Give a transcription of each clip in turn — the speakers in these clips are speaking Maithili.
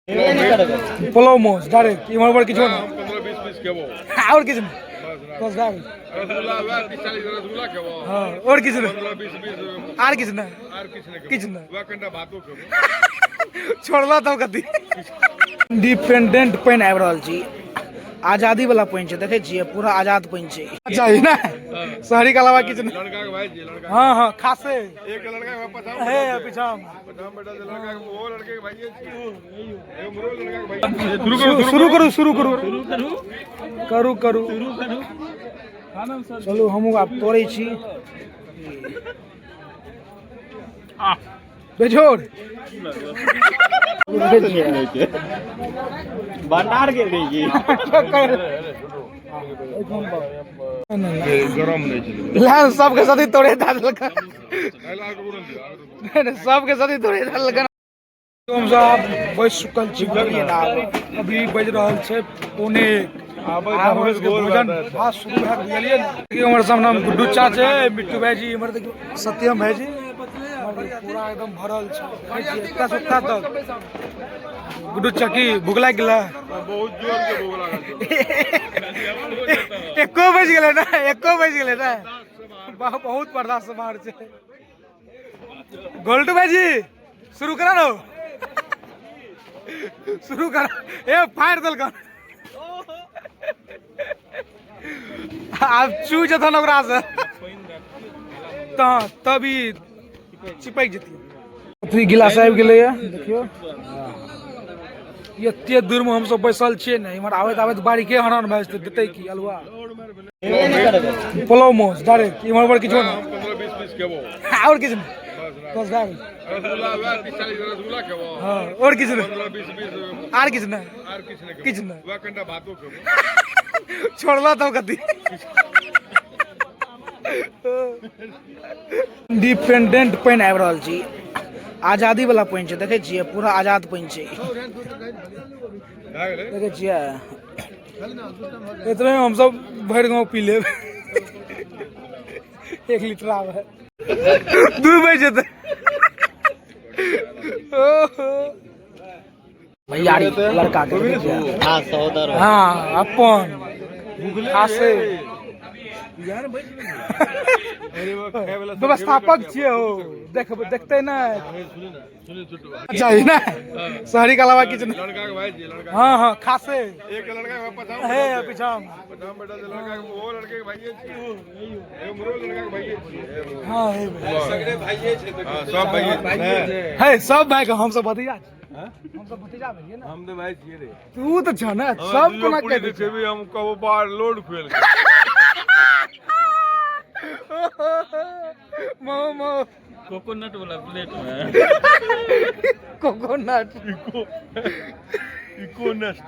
पोलाव मोस डायरेक्ट इम्हर उम्हर किछो नहि। 15 20 पीस खेबो। आओर किछु नहि, बस भए गेल। रसगुल्ला वएह 30 40 रसगुल्ला खेबो। हँ, आओर किछु नहि। 15 20 20। आर किछु नहि। आर किछु नहि। किछु नहि। वएह कनिटा भातो खेबो। छोड़ला तब कथी। इंडिपेंडेंट पानि आबि रहल छी, आजादी वाला पानि छै, देखै छियै पूरा आजाद पानि छै। चाही ने शहरी के अलावा किछु नहि। लड़का के भाई जी लड़का। हँ हँ, खासे एक लड़का के पछाम। हे पीछा पछाम बैठल छै लड़का के, ओहो लड़के के भाई छी, एगो लड़का के भाई। शुरू करू। शुरू करू, शुरू करू, करू करू। चलू, हमहूँ आब तोड़ै छी। बेजोड़। भंडार गेल रही। गरम नहि छै। लाल सबके साथी तोड़े दए देलक। नहि नहि, सबके साथी तोड़े दए देलक। हम सब आब बैस चुकल छी, बुझलियै ने? आब अभी बाजि रहल छै 12:45। आब हमर सबके भोजन भात शुरू भए गेल, बुझलियै ने? देखियौ, हमर सामने मे गुड्डू चाचा छै, मिट्टू भाईजी, इम्हर देखियौ सत्यम भाईजी, पूरा एकदम भरल छै। देखै छियै, एतऽ से ओतऽ तक। गुड्डू चाचा, की भूख लागि गेलै? बहुत जोर के भूख लागल छै। एको बजि गेलै ने, एको बजि गेलै ने। बहुत बर्दाश्त से बाहर छै। गोल्टू भाईजी, शुरू करा नो, शुरू करा। ए, फाड़ि देलकन। आब चू जेतन ओकरा से तऽ तब ई चिपकि जेतियै। अथी गिलास आबि गेलैए। देखियौ, एते दूरमे हमसब बैसल छियै ने, इम्हर आबैत आबैत बारीके हरान भए जेतै। देतै की अलुआ पोलाव मोस डायरेक्ट, इम्हर उम्हर किछो नहि। 15 20 पीस खेबो। आओर किछु नहि, बस भए गेल। रसगुल्ला वएह 30 40 रसगुल्ला खेबो। हँ, आओर किछु नहि। 15 20 20। आर किछु नहि। आर किछु नहि। किछु नहि। वएह कनिटा भातो खेबो। छोड़ला तब कथी। इंडिपेंडेंट पानि आबि रहल छी, आजादी वाला पानि छै, देखै छियै पूरा आजाद पानि छै। भए गेलै। देखै छियै, एतबे हमसब भरि गाँव पी लेब। 1 लीटर आबै 2 बजि जेतै। ओहो। भैयारी लड़का के देखै छियै? हाँ, सहोदर। हाँ, अपन खासे व्यवस्थापक छियै। हो, देख, देखते ने चाही ने शहरी के अलावा किछु नहि। लड़का के भाई जी लड़का। हँ हँ, खासे एक लड़का के पछाम। हे पीछा पछाम बैठल छै लड़का के, ओहो लड़के के भाई छी, एगो लड़का के भाई छी। हँ, हे। हाँ, सब भाई हे, सब भाई के हमसब भतीजा छी, हमसब भतीजा भेलियै ने। हम तऽ भाई छियै रे। तू तऽ छ ने, सब कोना कहि दै छै? खेबी हम कबो बाहर लोड खुएल। मो मो कोकोनट वाला प्लेट में। कोकोनट। इको नेस्ट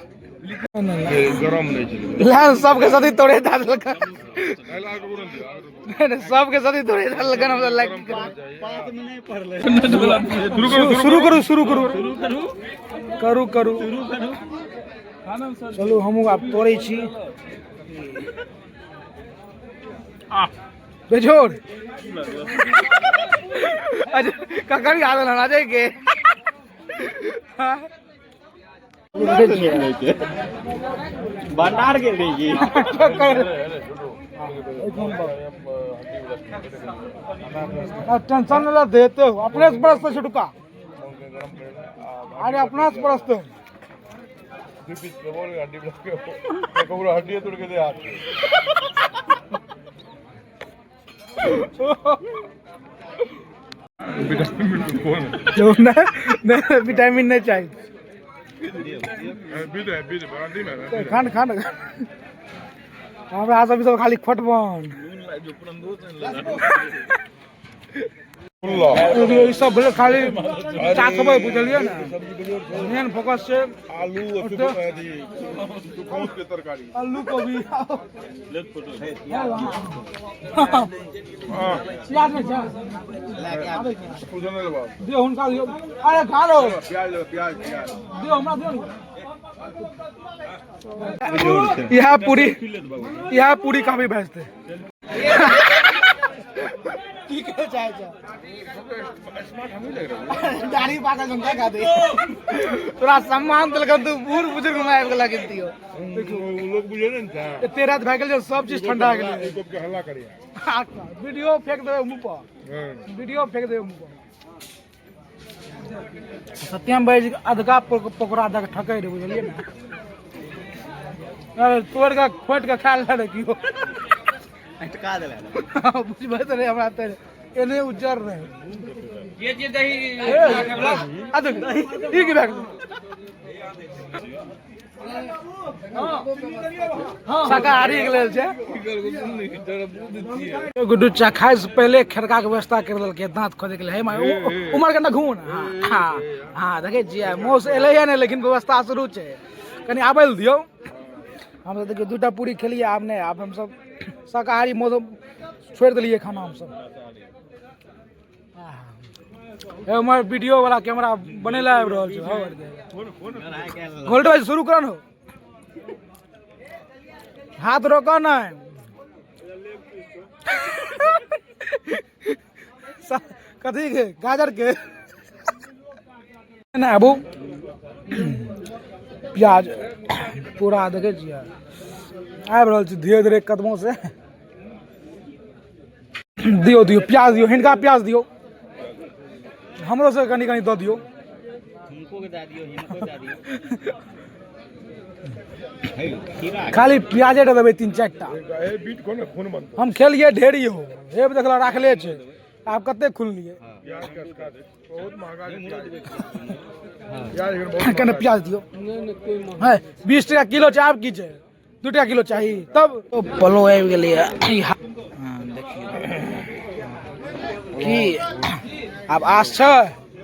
गरम नहि छै। लाल सबके साथी तोड़े दए देलक। नहि नहि, सबके साथी तोड़े दए देलक। हमसब लाइक शुरू करू। शुरू करू, शुरू करू, करू करू। चलू, हमहूँ आब तोड़ै छी। बेजोड़। अच्छा, ककर याद होना अजय के? हाँ? भंडार गेल रही। टेंशन नहीं देते हो, अपने से बरसते छुटका। अरे, अपना से बरसते। 2 पीस खेबो, हड्डी ककरो हड्डी तोड़ के दे हाथ। विटामिन नहीं नहीं, विटामिन नहीं चाहिए। बीत है, बीत हड्डी में। खान खान, हमरा सब सब खाली खोटबन। ई सब भेलै खाली चाखबै, बुझलियै ने? मेन फोकस छै आलू सुखौंत के तरकारी। आलू कोबी। प्याज नहि छै? कुछ नहीं लेबा। दियौ हुनका दियौ। अरे, खा लो। प्याज लेबा, प्याज, प्याज। दियौ, हमरा दियौ ने। इएह पूरी, इएह पूरी काफी भए जेतै। की कहै चाहै छै? स्मार्ट हम ही लग रहे हैं। दाढ़ी पाकल जनता खा दे। तोरा सम्मान देलकन तू बूढ़ बुजुर्ग में आबि गेला गिनतियो। लोग बुझे नहीं था। एते रात भए गेल जे सब चीज ठंडा गेलै। यूट्यूब के हल्ला करिए। वीडियो फेंक देबै मुँह पर। वीडियो फेंक देबै मुँह पर। सत्यम भाई अधका पकौड़ा दऽ के ठकै रहै, बुझलियै ने? अरे तोड़ के खोटि के खा ले रे कियो। अटका देला। बुझबै तऽ रहै हमरा तऽ एने उज्जर रहै। ये जे दही आ देख, ई की भए गेलै? शाकाहारी के लेल छै। गुड्डू चा खाय से पहले खेरका के व्यवस्था कर देलकै, दांत खोदे के लेल। हे माय, उमर के नघून। हाँ हाँ, देखै छियै मौस एलैया नहि, लेकिन व्यवस्था शुरू छै। कनि आबै लए दियौ। हमसब देखियौ दूटा पूरी खेलियै, आब नहि, आब हमसब शाकाहारी मौस छोड़ि देलियै खाना हमसब। हे उमर वीडियो वाला कैमरा बनेला आबि रहल छै। हौ, गोल्ड भाई शुरू कर न, हाथ रोको नहि। कथी के? गाजर के नहि आबू। प्याज पूरा देखै छियै आबि रहल छै धीरे धीरे कदमों से। दियौ दियौ प्याज दियौ, हिनका प्याज दियौ, हमरो से कनि कनि दऽ दियौ। हिनको के दए दियौ, हिनको दए दियौ। खीरा। खाली प्याजे टा देबै तीन चारि टा। ए बीट कोन खून बनतो। हम खेलियै ढेरी हो, हे देखल राखले छै, आब कते खुललियै। प्याज का बहुत महंगा है प्याज। प्याज बहुत। कने प्याज दियौ। है 20 टका किलो छै, आब की छै? 2 टका किलो चाही तब। पलो आबि गेलैए। देखियौ की आब आस छै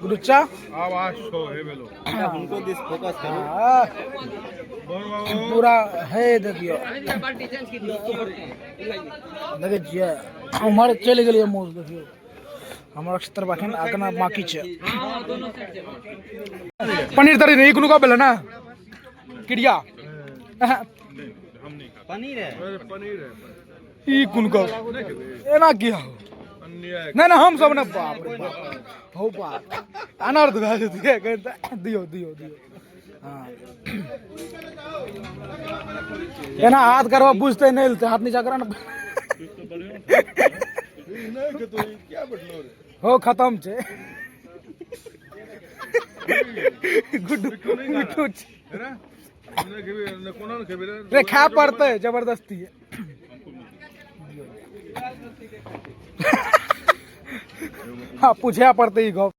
गुरुचा। आब आज छो हे बेलो। हुनको दिस फोकस करू। हाँ, पूरा है। देखियौ, देखै छियै उम्हर चलि गेलियै मौस। देखियौ हमर अक्षतर एखन अखन बाकी छै। पनीर तरी नहीं कोनो गप भेलै ने क्रिया। पनीर है। अरे पनीर है। ई कोन गप एना किया हो? अन्याय। नहि नहि, हम सब ने, बाप रे बाप, हौ बाप, अनर्थ भए जेतै। दियौ दियौ दियौ। हाँ, एना हाथ करबो बुझते नहि लेतै। हाथ नीचा करा ने। नहीं के तो ई क्या बैठलो रे? हो, खत्म छै। गुड्डू मिठू छै। है ना, नहीं खेबे ने, कोना ने खेबे रे? रे खाय पड़तै जबरदस्ती। हाँ, पूछे पड़तै ई गप।